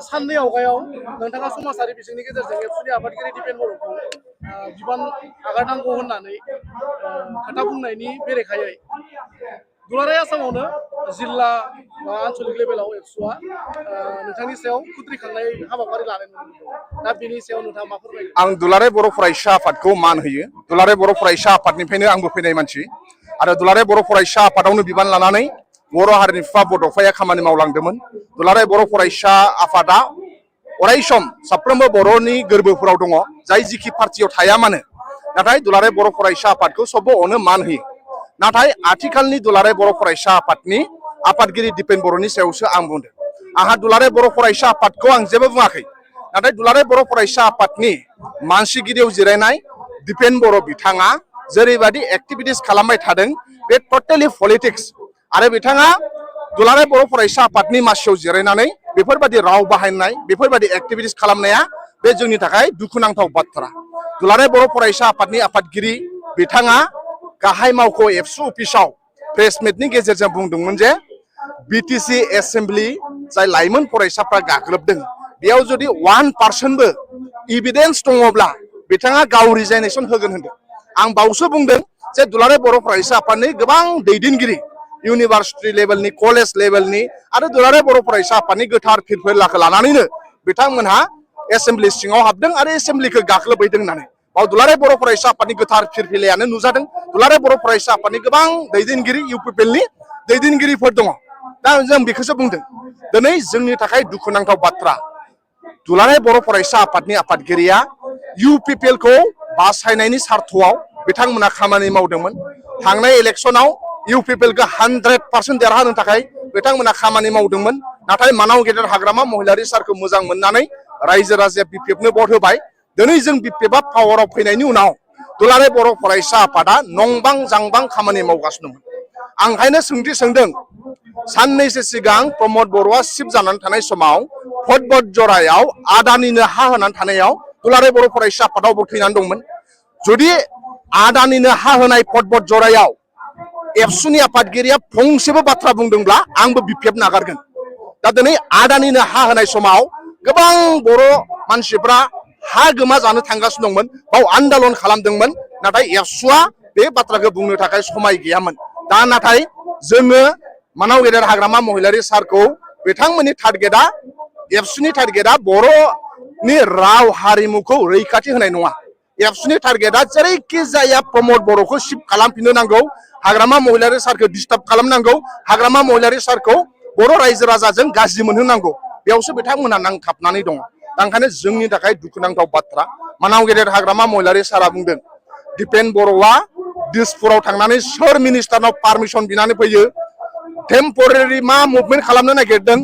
साननै आवगायाव नोंथाङा समाजारि बिजोंनि गेजेरजों एबसुनि आफादगिरि दिपेन बर'खौ बिबान आगारनांगौ होननानै खोथा बुंनायनि बेरेखायै दुलाराय आसामावनो जिल्ला बा आन्चलिक लेभेलाव एबसुआ नोंथांनि सायाव खुद्रिखांनाय हाबाफारि लानाय नुनो मोनदों। दा बेनि सायाव नोंथाङा मा फोरमायगोन? आं दुलाराय बर' फरायसा आफादखौ मान होयो। दुलाराय बर' फरायसा आफादनिफ्रायनो आंबो फैनाय मानसि आरो दुलाराय बर' फरायसा आफादावनो बिबान लानानै बर' हारिनि बिफा बड'फाया खामानि मावलांदोंमोन। दुलाराय बर' फरायसा आफादा अरायसम साफ्रोमबो बर'नि गोरबोफोराव दङ, जाय जिखि पार्टियाव थाया मानो। नाथाय दुलाराय बर' फरायसा आफादखौ सबबो अनो मान होयो। नाथाय आथिखालनि दुलाराय बर' फरायसा आफादनि आफादगिरि दिपेन बर'नि सायावसो आं बुंदों। आंहा दुलाराय बर' फरायसा आफादखौ आं जेबो बुङाखै। नाथाय दुलाराय बर' फरायसा आफादनि मानसिगिरियाव जिरायनाय दिपेन बर' बिथाङा जेरैबायदि एक्टिभिटिस खालामबाय थादों, बे टटेलि पलिटिक्स। आरो बिथाङा दुलाराय बर' फरायसा आफादनि मासियाव जिरायनानै बेफोरबायदि राव बाहायनाय, बेफोरबायदि एक्टिभिटिस खालामनाया बे जोंनि थाखाय दुखुनांथाव बाथ्रा। दुलाराय बर' फरायसा आफादनि आफादगिरि बिथाङा गाहाय मावख' एबसु अफिसाव प्रेस मिटनि गेजेरजों बुंदोंमोन जे बिटिसि एसेम्ब्लि जाय लाइमोन फरायसाफ्रा गाग्लोबदों, बेयाव जुदि 1% इभिडेन्स दङब्ला बिथाङा गाव रिजाइनेसन होगोन होनदों। आं बावसो बुंदों जे दुलाराय बर' फरायसा आफादनि गोबां दैदेनगिरि, इउनिभार्सिटि लेभेलनि, कलेज लेभेलनि आरो दुलाराय बर' फरायसा आफादनि गोथार फिरफिलाखौ लानानैनो बिथांमोनहा एसेम्ब्लि सिङाव हाबदों आरो एसेम्ब्लिखौ गाग्लोबहैदों होननानै। दुलाराय बर' फरायसा आफादनि गोथार फिरफिलायानो नुजादों। दुलाराय बर' फरायसा आफादनि गोबां दैदेनगिरि, इउपिपिएलनि दैदेनगिरिफोर दङ। दा जों बेखौसो बुंदों। दिनै जोंनि थाखाय दुखुनांथाव बाथ्रा, दुलाराय बर' फरायसा आफादनि आफादगिरिया इउपिपिएलखौ बासायनायनि सार्थआव बिथांमोना खामानि मावदोंमोन। थांनाय इलेक्सनाव इउपिपिएलखौ 100% देरहानो थाखाय बिथांमोना खामानि मावदोंमोन। नाथाय मानाव गेदेर हाग्रामा महिलारि सारखौ मोजां मोननानै रायजो राजाया बिपिएफनो भट होबाय। दिनै जों बिपिएफआ पावाराव फैनायनि उनाव दुलाराय बर' फरायसा आफादा नंबां जांबां खामानि मावगासिनो दंमोन। आं ओंखायनो सोंथि सोंदों, साननैसो सिगां प्रमद बर'आ सिफ जानानै थानाय समाव भट जरायाव आदानिनो हा होनानै थानायाव दुलाराय बर' फरायसा आफादाव थैनानै दंमोन। जुदि आदानिनो हा होनाय भट जरायाव एबसुनि आफादगिरिया फंसेबो बाथ्रा बुंदोंब्ला आंबो बिपिएफ नागारगोन। दा दिनै आदानिनो हा होनाय समाव गोबां बर' मानसिफ्रा हा गोमा जानो थांगासिनो दंमोन, बाव आन्दलन खालामदोंमोन। नाथाय एबसुआ बे बाथ्राखौ बुंनो थाखाय समाय गैयामोन। दा नाथाय जोङो मानाव गेदेर हाग्रामा महिलारि सारखौ बिथांमोननि टारगेटआ, एबसुनि टारगेटआ बर'नि राव हारिमुखौ रैखाथि होनाय नङा। एबसुनि टारगेटआ जेरैखि जाया प्रमद बर'खौ शिफ्ट खालामफिननो नांगौ, हाग्रामा महिलारि सारखौ डिस्टार्ब खालामनांगौ, हाग्रामा महिलारि सारखौ बर' रायजो राजाजों गाज्रि मोनहोनांगौ, बेयावसो बिथांमोनहा नांथाबनानै दङ। दा ओंखायनो जोंनि थाखाय दुखुनांथाव बाथ्रा। मानाव गेदेर हाग्रामा महिलारि सारा बुंदों दिपेन बर'आ दिसपुराव थांनानै सोर मिनिस्टारनाव पारमिसन बिनानै फैयो, टेम्परारि मा मुभमेन्ट खालामनो नागिरदों,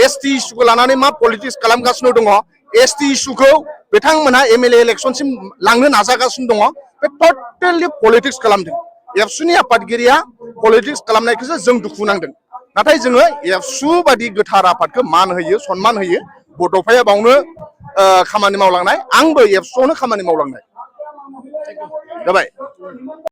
एसटि इस्युखौ लानानै मा पलिटिक्स खालामगासिनो दङ, एसटि इस्युखौ बिथांमोनहा एमएलए इलेक्सनसिम लांनो नाजागासिनो दङ। बे टटेलि पलिटिक्स खालामदों। एबसुनि आफादगिरिया पलिटिक्स खालामनायखौसो जों दुखु नांदों। नाथाय जोङो एबसु बादि गोथार आफादखौ मान होयो, सनमान होयो। बड'फाया बावनो खामानि मावलांनाय, आंबो एबसुआवनो खामानि मावलांनाय जाबाय।